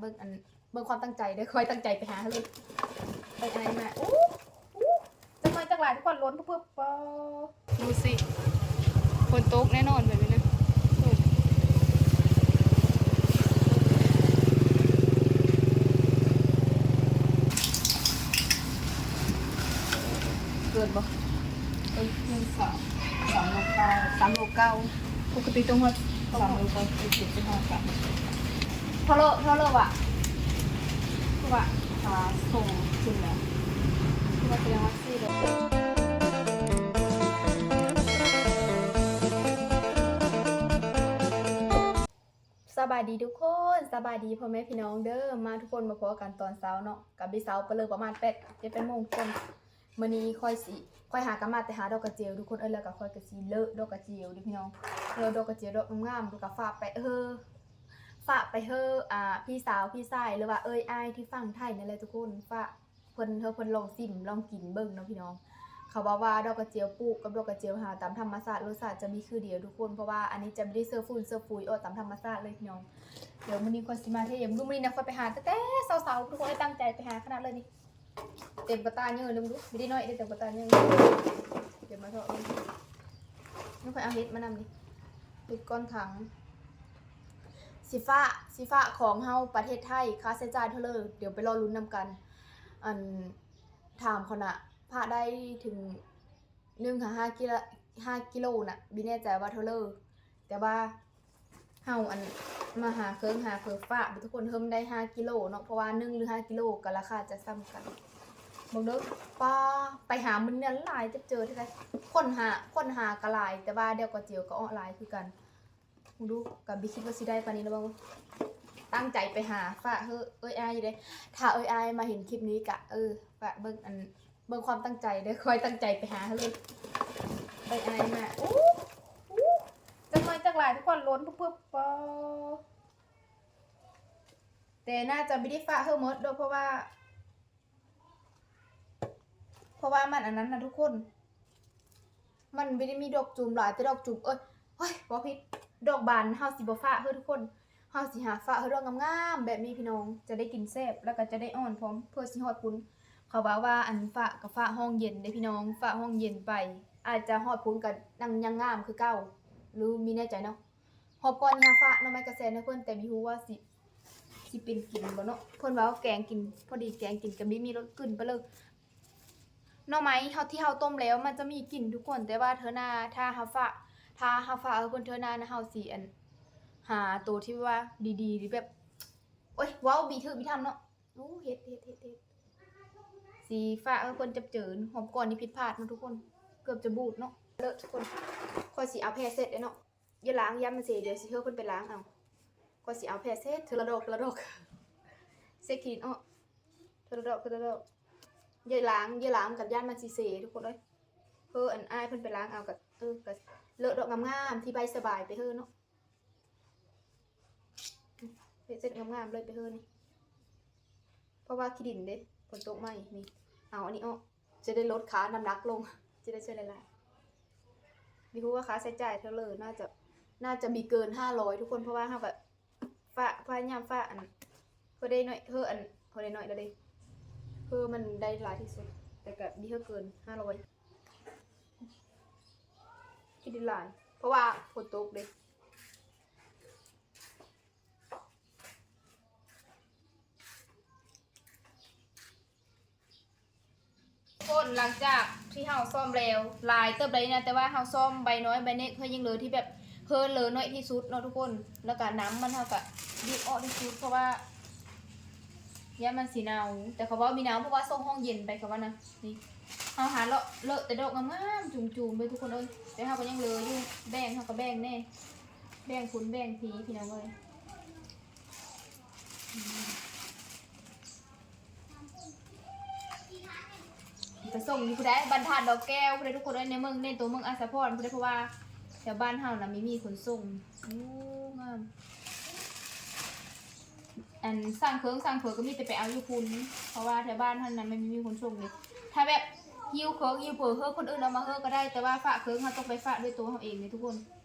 ເບິ່ງອັນ ເບິ່ງຄວາມຕັ້ງໃຈເດີ ຂ້ອຍຕັ້ງໃຈໄປຫາເລີຍ. ເອີຍ ອາຍມາ ໂອ້ ໂອ້ ຈັກໜ່ອຍຈັກຫຼາຍ ທຸກຄົນ ລົ້ນປຶບໆ ປໍ. ດູຊິ ຝົນຕົກແນ່ນອນແບບນີ້ນະ. ເກີນບໍ່? ເອີຍ ໜຶ່ງສາມ ສາມໂລເກົ້າ ສາມໂລເກົ້າ ປົກກະຕິຕ້ອງຮອດສາມໂລເກົ້າ ເຈັດສິບຫ້າ ສາມ ເທົ່າເລີ ເທົ່າເລີວ່າ ຄືວ່າ ອ່າ ສົ່ງຂຶ້ນແລ້ວ ຄືວ່າສະແດງວ່າຊື້ແລ້ວ. ສະບາຍດີທຸກຄົນ ສະບາຍດີພໍ່ແມ່ພີ່ນ້ອງເດີ ມາທຸກຄົນ ມາພໍ້ກັນຕອນເຊົ້າເນາະ ກະບໍ່ເຊົ້າປານໃດ ປະມານແປດ ເຈັດແປດໂມງທຸກຄົນ. ມື້ນີ້ຂ້ອຍຊິ ຂ້ອຍຫາກະມາແຕ່ຫາດອກກະເຈວທຸກຄົນເອີຍ ແລ້ວກະຂ້ອຍກະຊິເລີດອກກະເຈວເດີພີ່ນ້ອງ ເລີດອກກະເຈວດອກງາມໆ ແລ້ວກະຝາກໄປເຮີ ຝາກໄປເຮີ ອ່າ ພີ່ສາວ ພີ່ຊາຍ ຫຼືວ່າເອີຍ ອາຍ ທີ່ຝັ່ງໄທນັ້ນແຫຼະທຸກຄົນ ຝາກເພິ່ນ ເຮີເພິ່ນລອງຊິມລອງກິນເບິ່ງເນາະພີ່ນ້ອງ. ເຂົາເວົ້າວ່າດອກກະເຈວປູກກັບດອກກະເຈວຫາຕາມທຳມະຊາດ ລົດຊາດຈະມີຄືດຽວທຸກຄົນ ເພາະວ່າອັນນີ້ຈະບໍ່ໄດ້ເສີບຝຸ່ນເສີບຝຸ່ນ ອອກຕາມທຳມະຊາດເລີຍພີ່ນ້ອງ. ດຽວມື້ນີ້ຂ້ອຍຊິມາເທດ ມື້ນີ້ນະ ຂ້ອຍໄປຫາແຕ່ເຊົ້າໆ ທຸກຄົນ ຕັ້ງໃຈໄປຫາຂະໜາດເລີຍນີ້. ເຕັມກະຕ່າເຍີ້ເລີຍ ບໍ່ໄດ້ນ້ອຍເດ້ ເຕັມກະຕ່າເຍີ້. ເກັບມາເທາະເບິ່ງ ຂ້ອຍເອົາເຫັດມານຳນີ້ ເຫັດກ້ອນຖັງ. ຊິຝາກ ຊິຝາກຂອງເຮົາປະເທດໄທ ຄ່າໃຊ້ຈ່າຍເທົ່າເລີ ດຽວໄປລໍລຸ້ນນຳກັນ. ອັນ ຖາມເຂົານະ ຝາກໄດ້ເຖິງໜຶ່ງຫາຫ້າກິໂລ ຫ້າກິໂລນະ ບໍ່ແນ່ໃຈວ່າເທົ່າເລີ ແຕ່ວ່າ ເຮົາ ອັນ ມາຫາເຄື່ອງຫາເຟີຝາກທຸກຄົນ ເຮີ້ມໄດ້ຫ້າກິໂລເນາະ ເພາະວ່າໜຶ່ງ ຫຼື ຫ້າກິໂລກະລາຄາຈະສ່ຳກັນ. ເບິ່ງເດີ ປ້າ ໄປຫາມື້ນີ້ຫຼາຍ ຈັກເຈີເທົ່າໃດ ຄົ້ນຫາ ຄົ້ນຫາກະຫຼາຍ ແຕ່ວ່າດອກກະເຈວກະອອກຫຼາຍຄືກັນ. ເບິ່ງດູ ກະບໍ່ຄິດວ່າຊິໄດ້ປານນີ້ນະ ເບິ່ງ ຕັ້ງໃຈໄປຫາຝາກເຮີ້ ເອີຍ ອາຍ ຢູ່ເດ້. ຖ້າເອີຍ ອາຍ ມາເຫັນຄລິບນີ້ກະ ເອີ ຝາກເບິ່ງ ອັນ ເບິ່ງຄວາມຕັ້ງໃຈເດີ ຂ້ອຍຕັ້ງໃຈໄປຫາເລີຍ. ໄປ ອາຍມາ ໂອ້ ໂອ້ ຈັກໜ່ອຍຈັກຫຼາຍ ທຸກຄົນ ລົ້ນປຶບໆ ປໍ. ແຕ່ໜ້າຈະບໍ່ໄດ້ຝາກເຮີ້ໝົດດອກ ເພາະວ່າ ເພາະວ່າມັນອັນນັ້ນນະທຸກຄົນ ມັນບໍ່ໄດ້ມີດອກຈູມຫຼາຍ ແຕ່ດອກຈູມ ເອີຍ ໂອ້ຍ ເວົ້າຜິດ ດອກບານ ເຮົາຊິບໍ່ຝາກເຮີ້ທຸກຄົນ ເຮົາຊິຫາຝາກເຮີ້ດອກງາມໆ ແບບນີ້ພີ່ນ້ອງ ຈະໄດ້ກິນແຊບ ແລ້ວກະຈະໄດ້ອ່ອນພ້ອມ ເພື່ອຊິຮອດພຸ້ນ. ເຂົາເວົ້າວ່າ ອັນ ຝາກກະຝາກຫ້ອງເຢັນເດ້ພີ່ນ້ອງ ຝາກຫ້ອງເຢັນໄປ ອາດຈະຮອດພຸ້ນກະຍັງ ຍັງງາມຄືເກົ່າ ຫຼື ບໍ່ແນ່ໃຈເນາະ. ຮອບກ່ອນນີ້ເຮົາຝາກໜໍ່ໄມ້ກະແຊນໃຫ້ເພິ່ນ ແຕ່ບໍ່ຮູ້ວ່າຊິ ຊິເປັນກິນບໍ່ເນາະ ເພິ່ນວ່າແກງກິນ ພໍດີແກງກິນກະບໍ່ມີລົດ ກິ່ນປະເລີ. ໜໍ່ໄມ້ເຮົາ ທີ່ເຮົາຕົ້ມແລ້ວມັນຈະມີກິ່ນທຸກຄົນ ແຕ່ວ່າເທື່ອໜ້າຖ້າເຮົາຝາກ ຖ້າເຮົາຝາກໃຫ້ເພິ່ນເທື່ອໜ້ານະ ເຮົາຊິ ອັນ ຫາໂຕທີ່ວ່າດີໆ ຫຼື ແບບ ໂອ້ຍ ເວົ້າບໍ່ຖືກບໍ່ທຳເນາະ. ໂອ້ ເຫັດ ເຫັດ ເຫັດ ເຫັດ ຊິຝາກໃຫ້ເພິ່ນຈັບເຈີນ. ຮອບກ່ອນນີ້ຜິດພາດເນາະທຸກຄົນ ເກືອບຈະບູດເນາະ. ເລີດທຸກຄົນ ຂ້ອຍຊິເອົາແຜ່ເຊັດເດ້ເນາະ ຢ່າລ້າງ ຢ້ານມັນເສ ດຽວຊິເຮີ້ເພິ່ນໄປລ້າງເອົາ. ຂ້ອຍຊິເອົາແຜ່ເຊັດເທື່ອລະດອກ ເທື່ອລະດອກ ເຊັດຂີ້ດິນອອກ ເທື່ອລະດອກ ເທື່ອລະດອກ. ຢ່າລ້າງ ຢ່າລ້າງກັນ ຢ້ານມັນຊິເສທຸກຄົນເອີຍ. ເຮີ້ ອັນ ອ້າຍເພິ່ນໄປລ້າງເອົາກະ ເອີ ກະເລີດດອກງາມໆ ທີ່ໄປສະບາຍໄປເຮີ້ເນາະ. ເຮັດເຊັດງາມໆ ເລີຍໄປເຮີ້ນີ້ ເພາະວ່າຂີ້ດິນເດ້ ຝົນຕົກໃໝ່ນີ້. ເອົາອັນນີ້ອອກ ຈະໄດ້ລົດຄ່ານ້ຳໜັກລົງ ຈະໄດ້ໃຊ້ຫຼາຍໆ. ບໍ່ຮູ້ວ່າຄ່າໃຊ້ຈ່າຍເທົ່າເລີ ໜ້າຈະ ໜ້າຈະບໍ່ເກີນຫ້າຮ້ອຍທຸກຄົນ ເພາະວ່າເຮົາກະຝາກ ພະຍາຍາມຝາກ ອັນ ເຮີ້ໄດ້ໜ້ອຍ ເຮີ້ ອັນ ເຮີ້ໄດ້ໜ້ອຍລະເດ້ ເຮີ້ມັນໄດ້ຫຼາຍທີ່ສຸດ ແຕ່ກະບໍ່ໃຫ້ເກີນຫ້າຮ້ອຍ. ຂີ້ດິນຫຼາຍ ເພາະວ່າຝົນຕົກເດ້. ຄົນ ຫຼັງຈາກທີ່ເຮົາຊ້ອມແລ້ວຫຼາຍເຕີບໄດ໋ນະ ແຕ່ວ່າເຮົາຊ້ອມໃບນ້ອຍໃບເລັກ ເຮົາຍັງເຫຼືອທີ່ແບບເຮີ້ເຫຼືອໜ້ອຍທີ່ສຸດເນາະທຸກຄົນ. ແລ້ວກະນ້ຳມັນເຮົາກະບີບອອກທີ່ສຸດ ເພາະວ່າຢ້ານມັນຊິເນົ່າ ແຕ່ເຂົາເວົ້າມີເນົ່າ ເພາະວ່າສົ່ງຫ້ອງເຢັນໄປ ເຂົາວ່ານະ. ນີ້ເຮົາຫາເລາະເລີະແຕ່ດອກງາມໆ ຈູມໆ ເລີຍທຸກຄົນເອີຍ ແຕ່ເຮົາກະຍັງເຫຼືອຢູ່ ແບ່ງເຮົາກະແບ່ງແດ່ ແບ່ງພຸ້ນແບ່ງພີ ພີ່ນ້ອງເອີຍ. ກະສົ່ງຢູ່ພຸ້ນໃດ໋ ບ້ານທາດດອກແກ້ວພຸ້ນໃດ໋ທຸກຄົນເອີຍ ໃນເມືອງ ໃນຕົວເມືອງອາດສະພອນພຸ້ນໃດ໋ ເພາະວ່າແຖວບ້ານເຮົານະມີມີຂົນສົ່ງ. ໂອ້ ງາມ ອັນ ສ້າງເຂີງສ້າງເຜີກະມີແຕ່ໄປເອົາຢູ່ພຸ້ນ ເພາະວ່າແຖວບ້ານເຮົານັ້ນມັນມີມີຂົນສົ່ງເດ້. ຖ້າແບບຫິ້ວເຂີງຫິ້ວເຜີກ ເຮີ້ຄົນອື່ນເອົາມາເຮີ້ກະໄດ້ ແຕ່ວ່າຝາກເຂີງເຮົາຕ້ອງໄປຝາກດ້ວຍໂຕເຮົາເອງເດ້ທຸກຄົນ.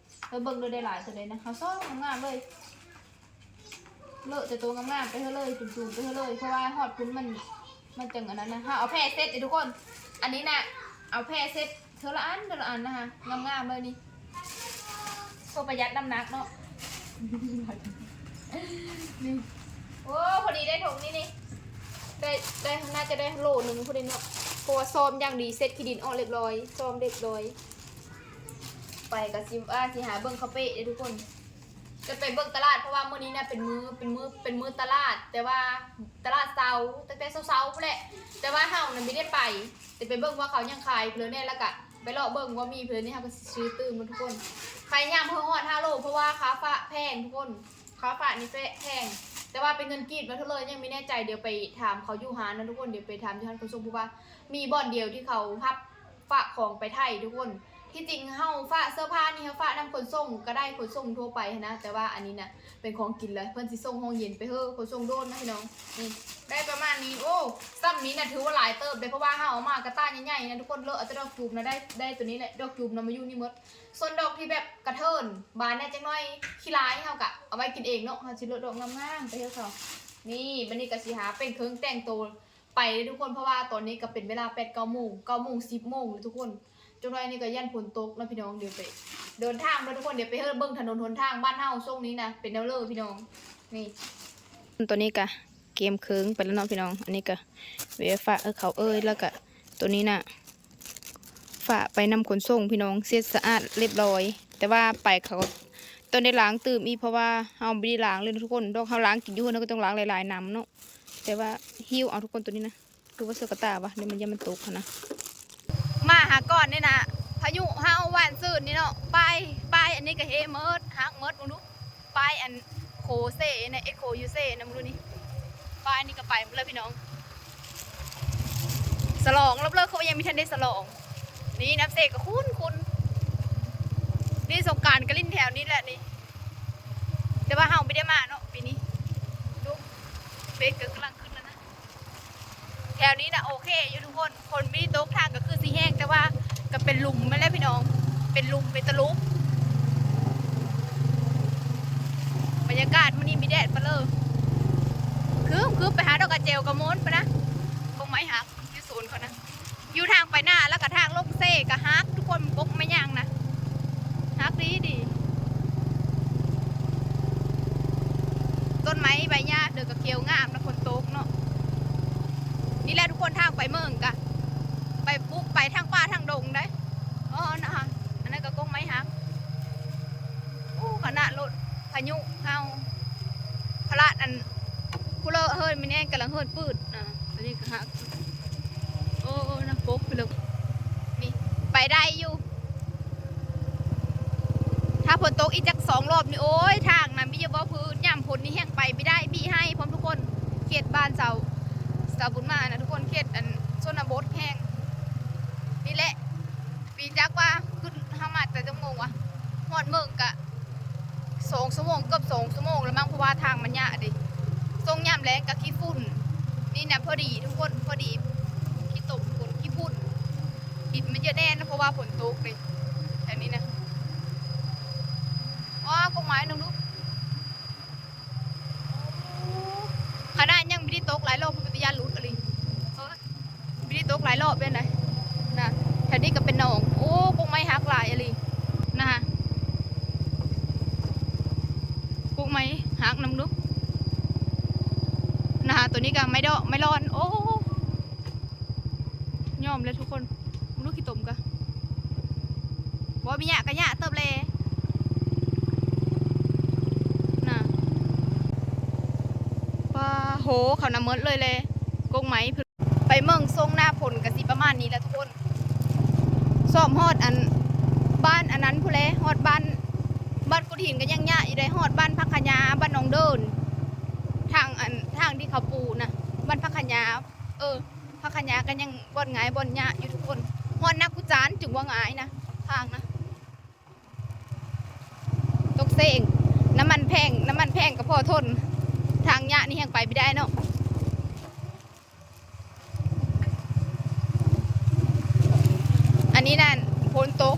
ໄປເບິ່ງເດີ ໄດ້ຫຼາຍໂຕໃດນະ ເຮົາຊອກງາມເລີຍ. ເລີະແຕ່ໂຕງາມໆໄປເຮີ້ເລີຍ ຈູມໆໄປເຮີ້ເລີຍ ເພາະວ່າຮອດພຸ້ນມັນ ມັນຈັ່ງອັນນັ້ນນະ. ເຮົາເອົາແຜ່ເຊັດເດ້ທຸກຄົນ ອັນນີ້ນະ ເອົາແຜ່ເຊັດເທື່ອລະອັນ ເທື່ອລະອັນນະ ງາມໆເລີຍນີ້ ເພື່ອປະຢັດນ້ຳໜັກເນາະ. ນີ້ ໂອ້ ພໍດີໄດ້ຖົງນີ້ນີ້ ໄດ້ ໄດ້ ໜ້າຈະໄດ້ໂລໜຶ່ງພໍດີເນາະ ເພາະວ່າຊ້ອມຢ່າງດີ ເຊັດຂີ້ດິນອອກລຽບລ້ອຍ ຊ້ອມລຽບລ້ອຍ. ໄປກໍຊິວ່າຊິຫາເບິ່ງເຂົ້າເປ້ເດ້ທຸກຄົນ ຈະໄປເບິ່ງຕະຫຼາດ ເພາະວ່າມື້ນີ້ນະເປັນມື້ ເປັນມື້ ເປັນມື້ຕະຫຼາດ ແຕ່ວ່າຕະຫຼາດເຊົ້າ ຕັ້ງແຕ່ເຊົ້າໆພຸ້ນແຫຼະ ແຕ່ວ່າເຮົານະບໍ່ໄດ້ໄປ ຈະໄປເບິ່ງວ່າເຂົາຍັງຂາຍເພິ່ນແດ່ ແລ້ວກະໄປເລາະເບິ່ງວ່າມີເພິ່ນນີ້ ເຮົາກໍຊິຊື້ຕື່ມເນາະທຸກຄົນ. ພະຍາຍາມເພື່ອຮອດຫ້າໂລ ເພາະວ່າຄ່າຝາກແພງທຸກຄົນ ຄ່າຝາກນີ້ແພງ ແຕ່ວ່າເປັນເງິນກີບນະ ເທົ່າເລີຍຍັງບໍ່ແນ່ໃຈ ດຽວໄປຖາມເຂົາຢູ່ຮ້ານນະທຸກຄົນ ດຽວໄປຖາມຢູ່ຮ້ານຂົນສົ່ງ ເພາະວ່າມີບ່ອນດຽວທີ່ເຂົາຮັບ ຝາກຂອງໄປໄທທຸກຄົນ. ທີ່ຈິງເຮົາຝາກເສື້ອຜ້ານີ້ ເຮົາຝາກນຳຂົນສົ່ງກໍໄດ້ ຂົນສົ່ງທົ່ວໄປຫັ້ນນະ ແຕ່ວ່າອັນນີ້ນະເປັນຂອງກິນ ແລ້ວເພິ່ນຊິສົ່ງຫ້ອງເຢັນໄປເຮີ້ ຂົນສົ່ງໂດຣນນະພີ່ນ້ອງ. ນີ້ ໄດ້ປະມານນີ້ ໂອ້ ສ່ຳນີ້ນະຖືວ່າຫຼາຍເຕີບເດ້ ເພາະວ່າເຮົາເອົາມາກະຕ່າໃຫຍ່ໆນະທຸກຄົນ. ເລີະເອົາແຕ່ດອກຈູມນະ ໄດ້ ໄດ້ໂຕນີ້ແຫຼະ ດອກຈູມນຳມາຢູ່ນີ້ໝົດ. ສ່ວນດອກທີ່ແບບກະເທີນບານແດ່ຈັກໜ້ອຍ ຂີ້ລາຍ ເຮົາກະເອົາໄວ້ກິນເອງເນາະ. ເຮົາຊິເລືອກດອກງາມໆໄປເຮີ້ເຂົາ. ນີ້ ບາດນີ້ກະຊິຫາເປັ່ງເຄື່ອງແຕ່ງໂຕ ໄປເດ້ທຸກຄົນ ເພາະວ່າຕອນນີ້ກໍເປັນເວລາແປດເກົ້າໂມງ ເກົ້າໂມງ ສິບໂມງແລ້ວທຸກຄົນ. ຈັກໜ້ອຍນີ້ກໍຢ້ານຝົນຕົກເນາະພີ່ນ້ອງ ດຽວໄປເດີນທາງເນາະທຸກຄົນ ດຽວໄປເຮີ້ເບິ່ງຖະໜົນຫົນທາງບ້ານເຮົາຊ່ວງນີ້ນະ ເປັນແນວເລີພີ່ນ້ອງ. ນີ້ ຕອນນີ້ກະກຽມເຄື່ອງໄປແລ້ວເນາະພີ່ນ້ອງ. ອັນນີ້ກະເວຟາເອີເຂົາເອີຍ ແລ້ວກະໂຕນີ້ນະ ຝາກໄປນຳຂົນສົ່ງພີ່ນ້ອງ ເຊັດສະອາດລຽບລ້ອຍ ແຕ່ວ່າໄປເຂົາຕ້ອງໄດ້ລ້າງຕື່ມອີກ ເພາະວ່າເຮົາບໍ່ໄດ້ລ້າງເລີຍທຸກຄົນ. ດອກເຮົາລ້າງກິນຢູ່ເຮືອນ ເຮົາກໍຕ້ອງລ້າງຫຼາຍໆນ້ຳເນາະ. ແຕ່ວ່າຫິ້ວເອົາທຸກຄົນ ໂຕນີ້ນະ ຄືວ່າເສື້ອກະຕ່າວະ ດຽວມັນ ຢ້ານມັນຕົກຫັ້ນນະ. ມາຫາກ່ອນນີ້ນະ ພາຍຸເຮົາຫວ່ານຊື່ນນີ້ເນາະ ປ້າຍ ປ້າຍອັນນີ້ກະເຮໝົດ ຫັກໝົດ ເບິ່ງດູ ປ້າຍອັນໂຄເຊນະ ເອໂຄຢູ່ເຊນະ ເບິ່ງດູນີ້ ປ້າຍນີ້ກະໄປໝົດແລ້ວພີ່ນ້ອງ. ສະຫຼອງລອບເລີກ ເຂົາວ່າຍັງບໍ່ທັນໄດ້ສະຫຼອງ. ນີ້ນ້ຳເຊກະຂຸ້ນໆ ນີ້ສົງການກະຫຼິ້ນແຖວນີ້ແຫຼະນີ້ ແຕ່ວ່າເຮົາບໍ່ໄດ້ມາເນາະປີນີ້. ດູ ເບັດກະກຳລັງຂຶ້ນແລ້ວນະ. ແຖວນີ້ນະໂອເຄຢູ່ທຸກຄົນ ຝົນບໍ່ໄດ້ຕົກ ທາງກະຄືຊິແຫ້ງ ແຕ່ວ່າກະເປັນຫຼຸມຫັ້ນແຫຼະພີ່ນ້ອງ ເປັນຫຼຸມເປັນຕະຫຼຸມ. ບັນຍາກາດມື້ນີ້ມີແດດປະເລີ ຄື ຄືໄປຫາດອກກະເຈວກະມົນພຸ້ນນະ ກົກໄມ້ຫັກ ຢູ່ສວນເຂົານະ ຢູ່ທາງໄປນາ ແລ້ວກະທາງລົງເຊກະຫັກທຸກຄົນ ກົກໄມ້ຫຍັງນະ ຫັກດີດີ. ຕົ້ນໄມ້ໃບຫຍ້າເດີກະຂຽວງາມນະ ຝົນຕົກເນາະ. ນີ້ແຫຼະທຸກຄົນ ທາງໄປເໝິງກະ ໄປບຸກໄປທາງປ່າທາງດົງໄດ໋. ອໍ ນະ ອັນນັ້ນກະກົກໄມ້ຫັກ. ໂອ້ ຂະໜາດລົດພາຍຸເຮົາ ພະລາດອັນ ຜູ້ເລີເຮີ້ນ ມີແນງກຳລັງເຮີ້ນປືດນະ ອັນນີ້ກະຫັກ. ໂອ້ ນະ ປົກໄປເລີຍ ນີ້ ໄປໄດ້ຢູ່. ຖ້າຝົນຕົກອີກຈັກສອງລອບນີ້ ໂອ້ຍ ທາງນະ ມີຢູ່ບໍ່ພື້ນ ຍາມຝົນນີ້ແຮ່ງໄປບໍ່ໄດ້ ບີ່ໄຮ່ພ້ອມທຸກຄົນ. ເຂດບ້ານຊາວ ຊາວບຸນມານະທຸກຄົນ ເຂດອັນຊົນນະບົດແຮ່ງ. ນີ້ແຫຼະ ປີຈັກວ່າຂຶ້ນ ເຮົາມາແຕ່ຈັກໂມງວະ ຮອດເມືອງກະສອງຊົ່ວໂມງ ເກືອບສອງຊົ່ວໂມງແລ້ວມັ້ງ ເພາະວ່າທາງມັນຍະເດ້. ຊ່ວງຍາມແລ້ງກະຂີ້ຝຸ່ນ ນີ້ນະ ພໍດີທຸກຄົນ ພໍດີຂີ້ຕົມ ຝຸ່ນ ຂີ້ຝຸ່ນ ດິນມັນຈະແໜ້ນ ເພາະວ່າຝົນຕົກເດ້ ແຖວນີ້ນະ. ວ້າ ກົກໄມ້ໜຶ່ງລູກ ຂະໜາດຍັງບໍ່ໄດ້ຕົກຫຼາຍລອບ ເປັນຕາຢ້ານຫຼຸດອີ່ຫຼີ. ເອີ ບໍ່ໄດ້ຕົກຫຼາຍລອບເປັນໃດນະ. ແຖວນີ້ກະເປັນໜອງ ໂອ້ ກົກໄມ້ຫັກຫຼາຍອີ່ຫຼີນະ ກົກໄມ້ຫັກນຳລູກນະ. ໂຕນີ້ກະໄມ້ດອກໄມ້ລອນ ໂອ້ ຍອມແລ້ວທຸກຄົນ. ເບິ່ງດູຂີ້ຕົມກະ ບໍ່ມີຫຍ້າກະຫຍ້າເຕີບແລນະ. ປາໂຫ ເຂົານຳໝົດເລີຍແລ ກົກໄມ້. ໄປເບິ່ງຊ່ວງໜ້າຝົນກະຊິປະມານນີ້ແຫຼະທຸກຄົນ. ຊອມຮອດອັນ ບ້ານອັນນັ້ນພຸ້ນແລ ຮອດບ້ານ ບ້ານກຸດຫີນກະຍັງຍະຢູ່ໃດ໋ ຮອດບ້ານຜັກຂະຫຍາ ບ້ານໜອງເດີນ ທາງອັນ ທາງທີ່ເຂົາປູນະ ບ້ານຜັກຂະຫຍາ ເອີ ຜັກຂະຫຍາກະຍັງບ່ອນງ່າຍບ່ອນຍະຢູ່ທຸກຄົນ. ຮອດນາຄູຈານຈຶ່ງວ່າງ່າຍນະ ທາງນະ. ຕົກເຊງ ນ້ຳມັນແພງ ນ້ຳມັນແພງກະພໍທົນ ທາງຍະນີ້ແຮ່ງໄປບໍ່ໄດ້ເນາະ. ອັນນີ້ນັ້ນ ຝົນຕົກ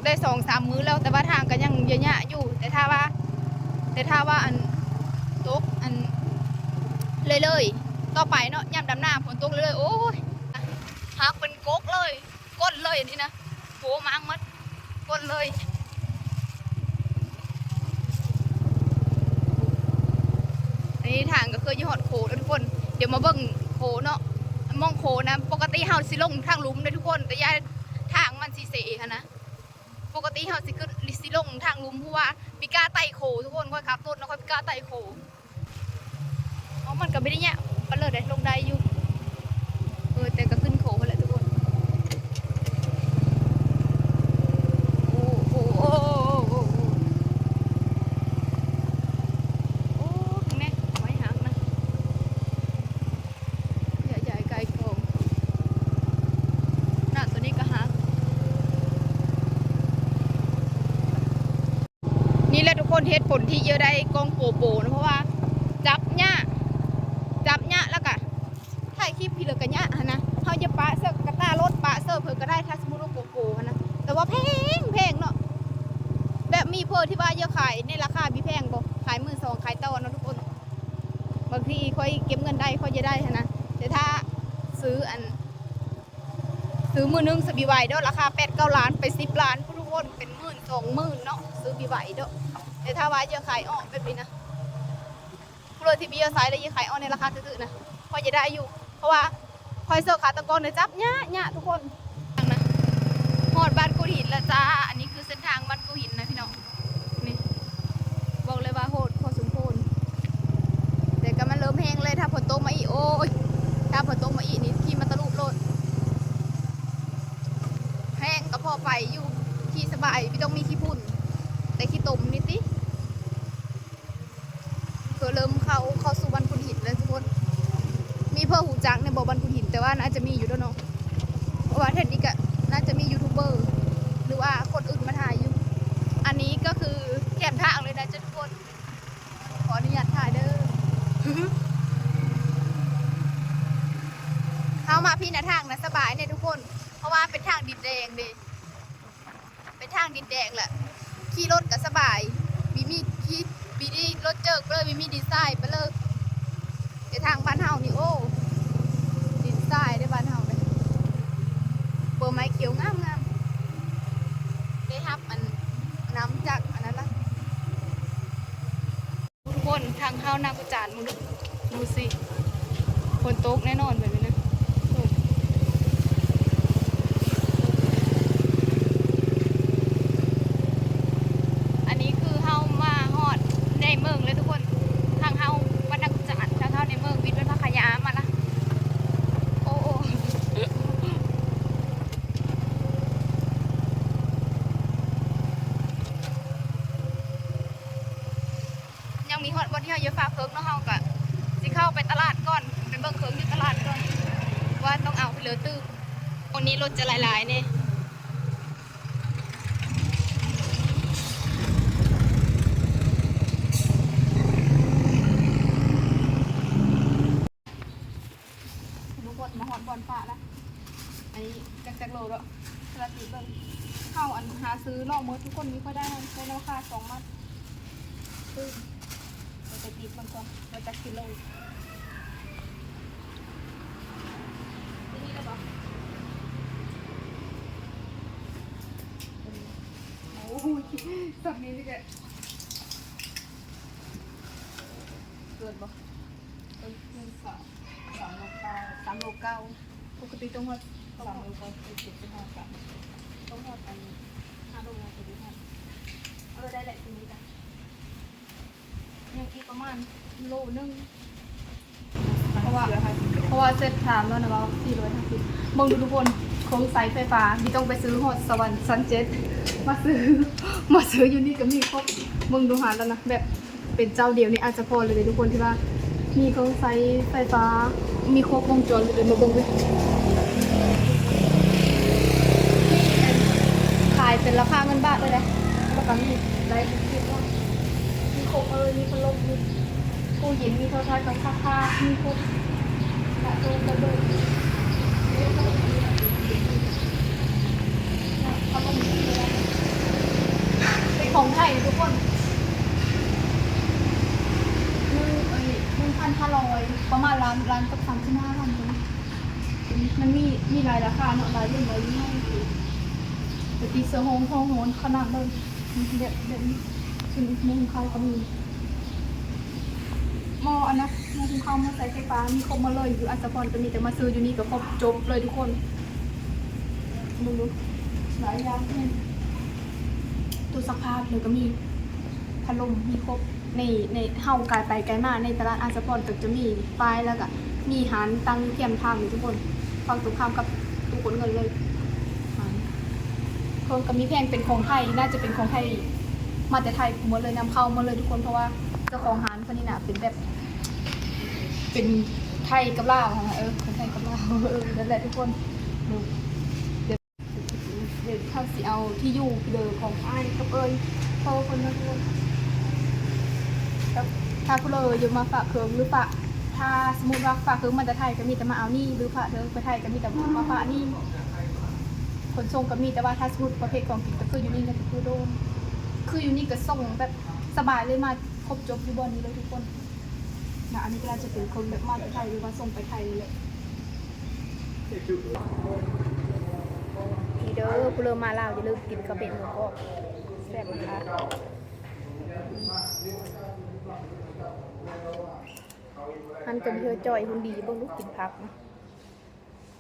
ໄດ້ສອງສາມມື້ແລ້ວ ແຕ່ວ່າທາງກະຍັງຍະໆຢູ່ ແຕ່ຖ້າວ່າ ແຕ່ຖ້າວ່າອັນ ຕົກອັນ ເລື້ອຍໆ ຕໍ່ໄປເນາະ ຍາມດຳນາຝົນຕົກເລື້ອຍໆ ໂອ້ຍ ຫັກເປັນກົກເລີຍ ກົ້ນເລີຍອັນນີ້ນະ ໂຫ ມາງໝົດ ກົ້ນເລີຍ. ອັນນີ້ທາງກໍຄືຢູ່ຮອດໂຂແລ້ວທຸກຄົນ ດຽວມາເບິ່ງໂຂເນາະ ໝ່ອງໂຂນະ ປົກກະຕິເຮົາຊິລົງທາງລຸ່ມເດ້ທຸກຄົນ ແຕ່ຢ້ານທາງມັນຊິເສຫັ້ນນະ ປົກກະຕິເຮົາຊິຂຶ້ນ ຊິລົງທາງລຸ່ມ ເພາະວ່າບໍ່ກ້າໄຕ່ໂຂທຸກຄົນ ຂ້ອຍຂັບລົດນະ ຂ້ອຍບໍ່ກ້າໄຕ່ໂຂ. ເອົາ ມັນກໍບໍ່ໄດ້ຍາກປານໃດ ລົງໄດ້ຢູ່ ເອີ ແຕ່ກໍຂຶ້ນໂຄ້ງຫັ້ນແຫຼະທຸກຄົນ. ໂອ້ ໂອ້ ໂອ້ ໂອ້ ເບິ່ງແດ່ ໄມ້ຫັກນະ ຢ່າ ຢ່າໃກ້ກ້ອງ ນ້ຳຕົວນີ້ກໍຫັກ. ນີ້ແຫຼະທຸກຄົນ ເຫດຜົນທີ່ເອີ່ຍໄດ້ກ້ອງໂກໂປນະ ເພາະວ່າຈັບຍາກ ຈັບຍາກ ແລ້ວກະຖ່າຍຄລິບພີ້ເລີກະຍາກຫັ້ນນະ. ເຮົາຈະປະເສີກກະຕ້າລົດ ປະເສີກເພິ່ນກະໄດ້ ຖ້າສົມມຸດວ່າໂກໂປຫັ້ນນະ ແຕ່ວ່າແພງ ແພງເນາະ. ແບບມີເພິ່ນທີ່ວ່າເອີ່ຍຂາຍໃນລາຄາບໍ່ແພງບໍ່ ຂາຍໝື່ນສອງ ຂາຍຕໍ່ເນາະທຸກຄົນ. ບາງທີຂ້ອຍເກັບເງິນໄດ້ ຂ້ອຍຈະໄດ້ຫັ້ນນະ ແຕ່ຖ້າຊື້ອັນ ຊື້ມື້ໜຶ່ງ ຊື້ບີໄວເດີ ລາຄາແປດເກົ້າລ້ານ ໄປສິບລ້ານພຸ້ນທຸກຄົນ ເປັນໝື່ນສອງໝື່ນເນາະ ຊື້ບີໄວເດີ. ແຕ່ຖ້າວ່າເອີ່ຍຂາຍອອກແບບນີ້ນະ ຜູ້ໃດທີ່ບໍ່ເອີ່ຍຂາຍ ແລ້ວເອີ່ຍຂາຍອອກໃນລາຄາຖືກໆນະ ພໍຈະໄດ້ຢູ່ ເພາະວ່າຂ້ອຍເສີກຂາຕະກອນນະ ຈັບຍາກໆທຸກຄົນ. ຮອດບ້ານກຸນຫີນແລ້ວຈ້າ ອັນນີ້ຄືເສັ້ນທາງບ້ານກຸນຫີນນະພີ່ນ້ອງ. ນີ້ ບອກເລີຍວ່າໂຫດພໍສົມຄວນ ແຕ່ກໍມັນເລີ່ມແຮງແລ້ວ ຖ້າຝົນຕົກມາອີກ ໂອ້ຍ ຖ້າຝົນຕົກມາອີກນີ້ຂີ່ມາຕະລຸໂລດ. ແຮງກໍພໍໄປຢູ່ ຂີ່ສະບາຍ ບໍ່ຕ້ອງມີຂີ້ຝຸ່ນ ແຕ່ຂີ້ຕົມນີ້ຕິ. ກໍເລີ່ມເຂົ້າ ເຂົ້າສູ່ບ້ານກຸນຫີນແລ້ວທຸກຄົນ. ມີເພິ່ນຮູ້ຈັກແດ່ບໍ່ບ້ານກຸນຫີນ? ແຕ່ວ່າໜ້າຈະມີຢູ່ດອກເນາະ ເພາະວ່າແຖວນີ້ກໍໜ້າຈະມີຢູທູບເບີ ຫຼືວ່າຄົນອື່ນມາຖ່າຍຢູ່. ອັນນີ້ກໍຄືແຄມທາງເລີຍນະທຸກຄົນ. ຂໍອະນຸຍາດຖ່າຍເດີ. ເຮົາມາພີ້ນະ ທາງນະສະບາຍເດ້ທຸກຄົນ ເພາະວ່າເປັນທາງດິນແດງເດ້. ເປັນທາງດິນແດງແຫຼະ ຂີ່ລົດກໍສະບາຍ ບໍ່ມີ ບໍ່ມີລົດເຈີກເລີຍ ບໍ່ມີດິນຊາຍໄປເລີຍ. ແຕ່ທາງບ້ານເຮົານີ້ ໂອ້ ດິນຊາຍເດ້ບ້ານເຮົາເດ້. ເປີໄມ້ຂຽວງາມໆ ໄດ້ຮັບອັນ ນ້ຳຈາກອັນນັ້ນລະ. ທຸກຄົນ ທາງເຂົ້ານາກຸຈານ ມຶງດູ ດູຊິ ຝົນຕົກແນ່ນອນແບບນີ້ນະ. ອັນນີ້ຄືເຮົາມາຮອດໃນເມືອງແລ້ວທຸກຄົນ ທາງເຂົ້າບ້ານນາກຸຈານ ທາງເຂົ້າໃນເມືອງ ວິດເປັນພະຂະຍາມາລະ. ໂອ້ ໂອ້. ຍັງມີຮອດບ່ອນທີ່ເຮົາຈະຝາກເຄື່ອງເນາະ ເຮົາກະຊິເຂົ້າໄປຕະຫຼາດກ່ອນ ໄປເບິ່ງເຄື່ອງຢູ່ຕະຫຼາດກ່ອນ ວ່າຕ້ອງເອົາໄປເລີຕື່ມ. ໂອ້ ນີ້ລົດຈະຫຼາຍໆແນ່. ທຸກຄົນ ມາຮອດບ່ອນຝາກລະ ອັນນີ້ຈັກ ຈັກໂລເນາະ ສະລັດຕິເບິ່ງ. ເຮົາອັນຫາຊື້ຫຼໍ່ໝົດທຸກຄົນ ມີຂ້ອຍໄດ້ໃນລາຄາສອງມັດ. ເອີ ເອົາໄປຕິດເບິ່ງກ່ອນວ່າຈັກກິໂລ. ໂອ້ຍ ສ່ຳນີ້ນີ້ກະເກີນບໍ່? ເອີ ໜຶ່ງສອງ ສາມໂລເກົ້າ ສາມໂລເກົ້າ. ປົກກະຕິຕ້ອງຮອດ ຕ້ອງຮອດ ສາມໂລເກົ້າ ເຈັດສິບ ຮອດ ຕ້ອງຮອດອັນ ຫ້າໂລ ເອົາໄດ້ແຫຼະ ຕົວນີ້ກະ ຍັງອີກປະມານໂລໜຶ່ງ ເພາະວ່າ ເພາະວ່າເຊັດຖາມແລ້ວນະວ່າສີ່ຮ້ອຍຫ້າສິບ. ເບິ່ງດູທຸກຄົນ ໂຄມໄຟໄຟຟ້າ ບໍ່ຕ້ອງໄປຊື້ຮອດສະຫວັນ ຊັ້ນເຈັດ ມາຊື້ ມາຊື້ຢູ່ນີ້ກໍມີຄົບ. ເບິ່ງດູ ຫາແລ້ວນະ ແບບ ເປັນເຈົ້າດຽວນີ້ອາດຈະພໍເລີຍເດ້ທຸກຄົນ ທີ່ວ່າມີເຄື່ອງໃຊ້ໄຟຟ້າ ມີຄົບວົງຈອນເລີຍ. ມາເບິ່ງເວີຍ ຂາຍເປັນລາຄາເງິນບາດເລີຍເດ້ ແລ້ວກໍມີໄລເປັນຄລິບເນາະ ມີຄົບເລີຍ ມີພັດລົມ ມີຕູ້ເຢັນ ມີໂທລະທັດ ມີຊັກຜ້າ ມີຄົບ ກະໂຕກະເບີດ ເປັນຂອງໄທທຸກຄົນ. ໜຶ່ງ ເອີຍ ໜຶ່ງພັນ ຫ້າຮ້ອຍ ປະມານລ້ານ ລ້ານກັບສາມສິບຫ້າພັນ. ຕົວນີ້ ຕົວນີ້ມັນມີ ມີຫຼາຍລາຄາເນາະ ຫຼາຍລຸ້ນຫຼາຍຍີ່ຫໍ້. ແຕ່ຕິດເສື້ອໂຮງ ໂຮງໂຫນຂະໜາດເລີຍ ແບບ ແບບນີ້. ຊຸດໝໍ້ຫຸງເຂົ້າກໍມີ ໝໍ້ອັນນະ ໝໍ້ຫຸງເຂົ້າ ໝໍ້ໃສ່ໄຟຟ້າ ມີຄົບໝົດເລີຍ. ຢູ່ອັດສະພອນກໍມີ ແຕ່ມາຊື້ຢູ່ນີ້ກໍຄົບຈົບເລີຍທຸກຄົນ. ເບິ່ງດູ ຫຼາຍຢ່າງແຮງ. ຕູ້ຊັກຜ້າເພິ່ນກໍມີ ພັດລົມ ມີຄົບ. ໃນ ໃນ ເຮົາກາຍໄປກາຍມາໃນຕະຫຼາດອັດສະພອນກໍຈະມີປ້າຍ ແລ້ວກໍມີຮ້ານຕັ້ງຢູ່ແຄມທາງນີ້ທຸກຄົນ ຝັ່ງຕົງຂ້າມກັບຕູ້ກົດເງິນເລີຍ. ເພິ່ນກໍມີແຜງເປັນຂອງໄທ ໜ້າຈະເປັນຂອງໄທມາແຕ່ໄທໝົດເລີຍ ນຳເຂົ້າໝົດເລີຍທຸກຄົນ. ເພາະວ່າເຈົ້າຂອງຮ້ານເພິ່ນນີ້ນະ ເປັນແບບ ເປັນໄທກັບລາວຫັ້ນນະ ເອີ ຄົນໄທກັບລາວ ເອີ ນັ້ນແຫຼະທຸກຄົນ. ດຽວ ດຽວເຮົາຊິເອົາທີ່ຢູ່ເດີຂອງອ້າຍກັບເອີຍ ພໍ່ເພິ່ນເນາະທຸກຄົນ. ແລ້ວຖ້າຜູ້ໃດຢາກມາຝາກເຄື່ອງ ຫຼືຝາກ ຖ້າສົມມຸດວ່າຝາກເຄື່ອງມາແຕ່ໄທກໍມີແຕ່ມາເອົານີ້ ຫຼືຝາກເຄື່ອງໄປໄທກໍມີແຕ່ມາຝາກນີ້. ຂົນສົ່ງກໍມີ ແຕ່ວ່າຖ້າສົມມຸດປະເພດຂອງກິນກໍຄືຢູ່ນີ້ແຫຼະ ກໍຄືໂດນ ຄືຢູ່ນີ້ກໍສົ່ງແບບສະບາຍເລີຍ ມາຄົບຈົບຢູ່ບ່ອນນີ້ເລີຍທຸກຄົນນະ. ອັນນີ້ກໍໜ້າຈະເປັນຄົນແບບມາແຕ່ໄທ ຫຼືວ່າສົ່ງໄປໄທນີ້ແຫຼະ. ນີ້ເດີ ຜູ້ເລີ່ມມາລາວຢ່າລືມກິນເຂົ້າເປັດໝູກອບ ແຊບມາກ. ຫັ້ນກໍມີເທື່ອຈ່ອຍ ຫຸ່ນດີ ເບິ່ງດູ ກິນຜັກນະ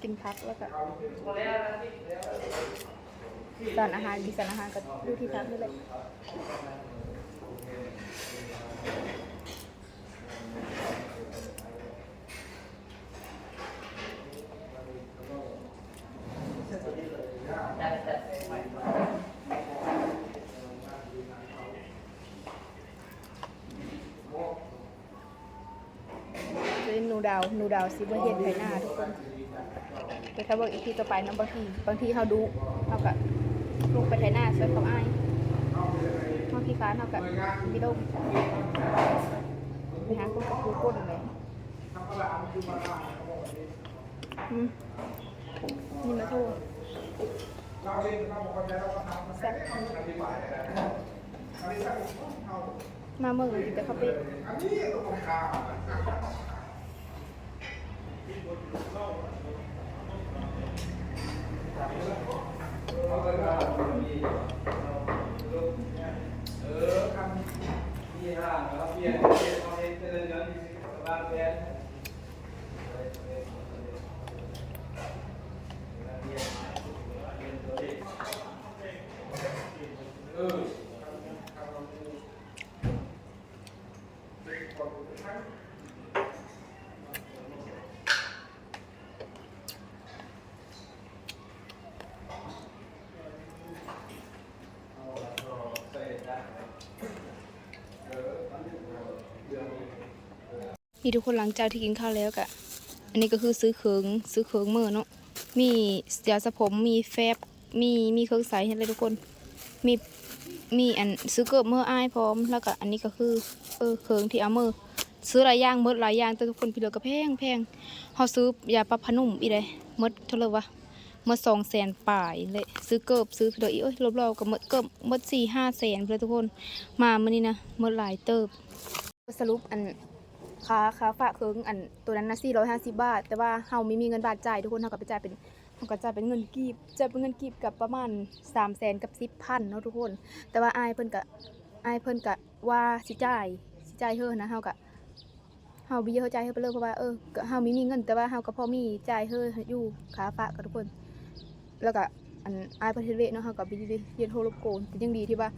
ກິນຜັກ ແລ້ວກໍສານອາຫານ ມີສານອາຫານກໍຢູ່ທີ່ຜັກນີ້ແຫຼະ. ເປັນໜູດາວ ໜູດາວຊິບໍ່ເຮັດໄຖນາທຸກຄົນ. ແຕ່ຖ້າເບິ່ງອີພີຕໍ່ໄປນຳ ບາງທີ ບາງທີເຮົາດຸ ເຮົາກະລົງໄປໄຖນາຊ່ວຍເຂົາອ້າຍ. ເຮົາຂີ້ຄ້ານ ເຮົາກະຊິລົງໄປຫາຄົນກັບຜູ້ຄົນແຫຼະ. ອືມ ນີ້ມາໂທ ແຊບ ມາເບິ່ງແລ້ວກິນແຕ່ເຂົ້າເປະ. ນີ້ທຸກຄົນ ຫຼັງຈາກທີ່ກິນເຂົ້າແລ້ວກະ ອັນນີ້ກໍຄືຊື້ເຄື່ອງ ຊື້ເຄື່ອງເມືອເນາະ. ມີຢາສະຜົມ ມີແຟບ ມີ ມີເຄື່ອງໃຊ້ຫັ້ນແຫຼະທຸກຄົນ. ມີ ມີອັນ ຊື້ເກີບເມືອອ້າຍພ້ອມ. ແລ້ວກະອັນນີ້ກໍຄື ເອີ ເຄື່ອງທີ່ເອົາເມືອ ຊື້ຫຼາຍຢ່າງ ໝົດຫຼາຍຢ່າງ ແຕ່ທຸກຄົນ ພີ່ເລີກະແພງໆ. ເຮົາຊື້ຢາປັບຜ້ານຸ້ມອີກເດ້ ໝົດເທົ່າໃດວະ ໝົດສອງແສນປາຍເລີຍ. ຊື້ເກີບ ຊື້ພີ່ເລີອີກ ໂອ້ຍ ລວມໆກໍໝົດເກີບ ໝົດສີ່ຫ້າແສນພຸ້ນແຫຼະທຸກຄົນ. ມາມື້ນີ້ນະ ໝົດຫຼາຍເຕີບ. ສະຫຼຸບ ອັນ ຄ່າ ຄ່າຝາກເຄື່ອງ ອັນ ໂຕນັ້ນນະ ສີ່ຮ້ອຍຫ້າສິບບາດ ແຕ່ວ່າເຮົາມີ ມີເງິນບາດຈ່າຍທຸກຄົນ ເຮົາກໍໄປຈ່າຍເປັນ ເຮົາກໍຈ່າຍເປັນເງິນກີບ ຈ່າຍເປັນເງິນກີບກໍປະມານສາມແສນກັບສິບພັນເນາະທຸກຄົນ. ແຕ່ວ່າອ້າຍເພິ່ນກໍ ອ້າຍເພິ່ນກໍວ່າຊິຈ່າຍ ຊິຈ່າຍເຮີນະ ເຮົາກໍ ເຮົາບໍ່ຢາກໃຫ້ຈ່າຍເຮີໄປເລີຍ ເພາະວ່າ ເອີ ກໍເຮົາມີ ມີເງິນ ແຕ່ວ່າເຮົາກໍພໍມີຈ່າຍເຮີຢູ່ ຄ່າຝາກກັນທຸກຄົນ. ແລ້ວກໍ ອັນ ອ້າຍເພິ່ນເຮັດວຽກເນາະ ເຮົາກໍບໍ່ໄດ້ຮຽນໂທລົບໂກນ ແຕ່ຍັງດີທີ່ວ່າ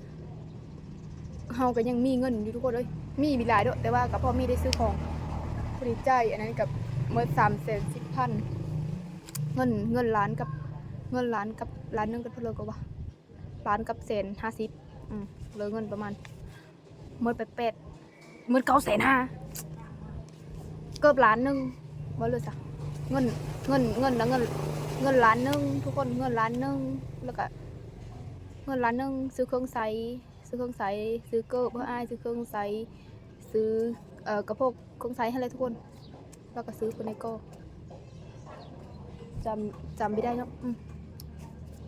ເຮົາກໍຍັງມີເງິນຢູ່ທຸກຄົນເອີຍ ມີ ມີຫຼາຍເດີ້ ແຕ່ວ່າກໍພໍມີໄດ້ຊື້ຂອງ. ຜູ້ທີ່ຈ່າຍອັນນັ້ນກໍໝົດສາມແສນສິບພັນ ເງິນ ເງິນລ້ານກັບ ເງິນລ້ານກັບ ລ້ານໜຶ່ງກັບເທົ່າໃດກໍວ່າ ລ້ານກັບແສນຫ້າສິບ ອືມ ເຫຼືອເງິນປະມານ ໝົດແປດ ໝົດເກົ້າແສນຫ້າ ເກືອບລ້ານໜຶ່ງ ເວົ້າເລີຍຊະ. ເງິນ ເງິນ ເງິນ ແລ້ວເງິນ ເງິນລ້ານໜຶ່ງທຸກຄົນ ເງິນລ້ານໜຶ່ງ ແລ້ວກະເງິນລ້ານໜຶ່ງ ຊື້ເຄື່ອງໃຊ້ ຊື້ເຄື່ອງໃຊ້ ຊື້ເກີບເພື່ອອ້າຍ ຊື້ເຄື່ອງໃຊ້ ຊື້ ເອີ ກະພວກເຄື່ອງໃຊ້ຫັ້ນແຫຼະທຸກຄົນ. ແລ້ວກະຊື້ຄົນໃນກໍ ຈຳ ຈຳບໍ່ໄດ້ເນາະ ອືມ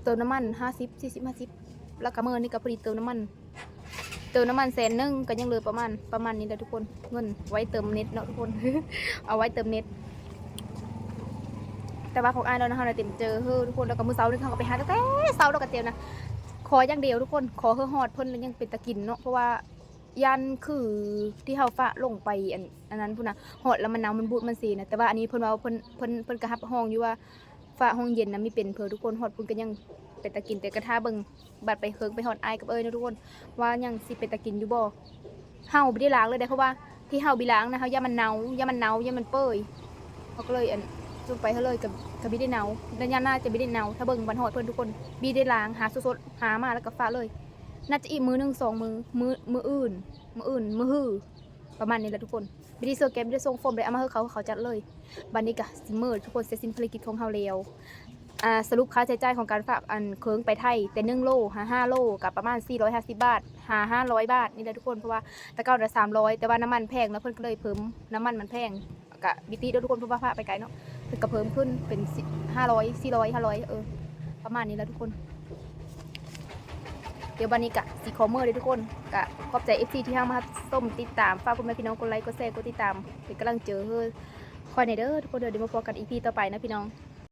ເຕີມນ້ຳມັນຫ້າສິບ ສີ່ສິບ ຫ້າສິບ ແລ້ວກະມື້ນີ້ກະພໍດີເຕີມນ້ຳມັນ ເຕີມນ້ຳມັນແສນໜຶ່ງ ກໍຍັງເຫຼືອປະມານ ປະມານນີ້ແຫຼະທຸກຄົນ. ເງິນໄວ້ເຕີມເນັດເນາະທຸກຄົນ ເອົາໄວ້ເຕີມເນັດ. ແຕ່ວ່າຂອງອ້າຍລາວນະ ເຮົານະເຕັມເຈີເຮີທຸກຄົນ. ແລ້ວກໍມື້ເຊົ້ານີ້ເຮົາກໍໄປຫາຕັ້ງແຕ່ເຊົ້າ ແລ້ວກໍເຕຍນະ ຂໍຢ່າງດຽວທຸກຄົນ ຂໍເຮີຮອດເພິ່ນແລ້ວຍັງເປັນຕາກິນເນາະ ເພາະວ່າຢ້ານຄືທີ່ເຮົາຝາກລົງໄປ ອັນ ອັນນັ້ນພຸ້ນນະ ຮອດແລ້ວມັນເນົ່າ ມັນບູດ ມັນເສນະ. ແຕ່ວ່າອັນນີ້ເພິ່ນວ່າເພິ່ນ ເພິ່ນ ເພິ່ນກໍຮັບຮອງຢູ່ວ່າ ຝາຫ້ອງເຢັນນະມີເປັນເພີ ທຸກຄົນ. ຮອດພຸ້ນກໍຍັງເປັນຕາກິນ ແຕ່ກໍຖ້າເບິ່ງບັດໄປເຄິ່ງໄປຮອດອ້າຍກັບເອື້ອຍເນາະທຸກຄົນ ວ່າຍັງຊິເປັນຕາກິນຢູ່ບໍ່. ເຮົາບໍ່ໄດ້ລ້າງເລີຍເດ້ ເພາະວ່າທີ່ເຮົາບໍ່ລ້າງນະ ເຮົາຢ້ານມັນເນົ່າ ຢ້ານມັນເນົ່າ ຢ້ານມັນເປີ່ຍ ເຮົາກໍເລີຍ ອັນ ຈຸ່ມໄປເຮົາເລີຍ ກໍ ກໍບໍ່ໄດ້ເນົ່າ. ໄລຍະໜ້າຈະບໍ່ໄດ້ເນົ່າ ຖ້າເບິ່ງວັນຮອດເພິ່ນທຸກຄົນ. ບໍ່ໄດ້ລ້າງ ຫາສົດໆ ຫາມາແລ້ວກໍຝາກເລີຍ. ໜ້າຈະອີກມື້ໜຶ່ງສອງມື້ ມື້ ມື້ອື່ນ ມື້ອື່ນ ມື້ຮື ປະມານນີ້ແຫຼະທຸກຄົນ. ບໍ່ໄດ້ເຊື່ອແກ ບໍ່ໄດ້ສົ່ງຟອມເລີຍ ເອົາມາເຮີເຂົາ ເຂົາຈັດເລີຍ. ບັດນີ້ກະຊິເມີດທຸກຄົນ ເສັດສິ້ນພາລະກິດຂອງເຮົາແລ້ວ. ອ່າ ສະຫຼຸບຄ່າໃຊ້ຈ່າຍຂອງການຝາກອັນເຄິ່ງໄປໄທ ແຕ່ໜຶ່ງໂລຫາຫ້າໂລ ກະປະມານສີ່ຮ້ອຍຫ້າສິບບາດ ຫາຫ້າຮ້ອຍບາດນີ້ແຫຼະທຸກຄົນ. ເພາະວ່າແຕ່ເກົ່ານະສາມຮ້ອຍ ແຕ່ວ່ານ້ຳມັນແພງເນາະ ເພິ່ນກໍເລີຍເພີ່ມນ້ຳມັນ ມັນແພງ ກະບໍ່ຕິດດອກທຸກຄົນ ເພາະວ່າຝາກໄປໄກເນາະ ເພິ່ນກໍເພີ່ມຂຶ້ນເປັນ ຫ້າຮ້ອຍ ສີ່ຮ້ອຍ ຫ້າຮ້ອຍ ເອີ ປະມານນີ້ແຫຼະທຸກຄົນ. ດຽວບັດນີ້ກະຊິຂໍເມືອເດີທຸກຄົນ. ກະຂອບໃຈເອັຟຊີທີ່ເຂົ້າມາຮັບຊົມຕິດຕາມ ຝາກພໍ່ແມ່ພີ່ນ້ອງກົດໄລ ກົດແຊ ກົດຕິດຕາມ ເປັນກຳລັງໃຈເຮີຂ້ອຍແດ່ເດີທຸກຄົນເດີ. ດຽວມາພໍ້ກັນອີພີຕໍ່ໄປນະພີ່ນ້ອງ.